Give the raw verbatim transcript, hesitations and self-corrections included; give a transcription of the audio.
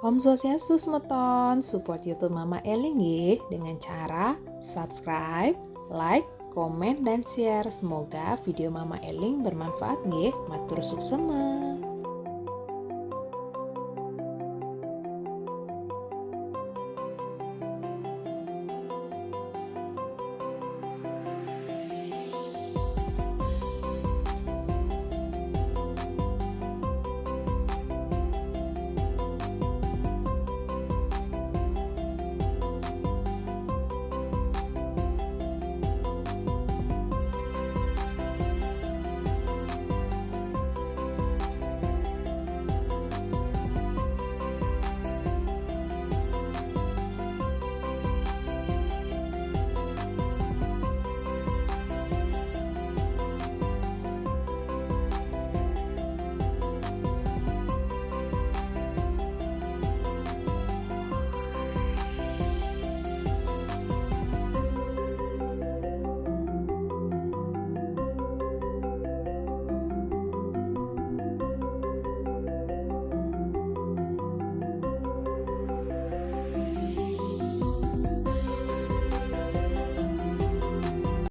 Om Swastiastu semeton, support YouTube Mama Eling nggih dengan cara subscribe, like, komen, dan share. Semoga video Mama Eling bermanfaat nggih. Matur suksema.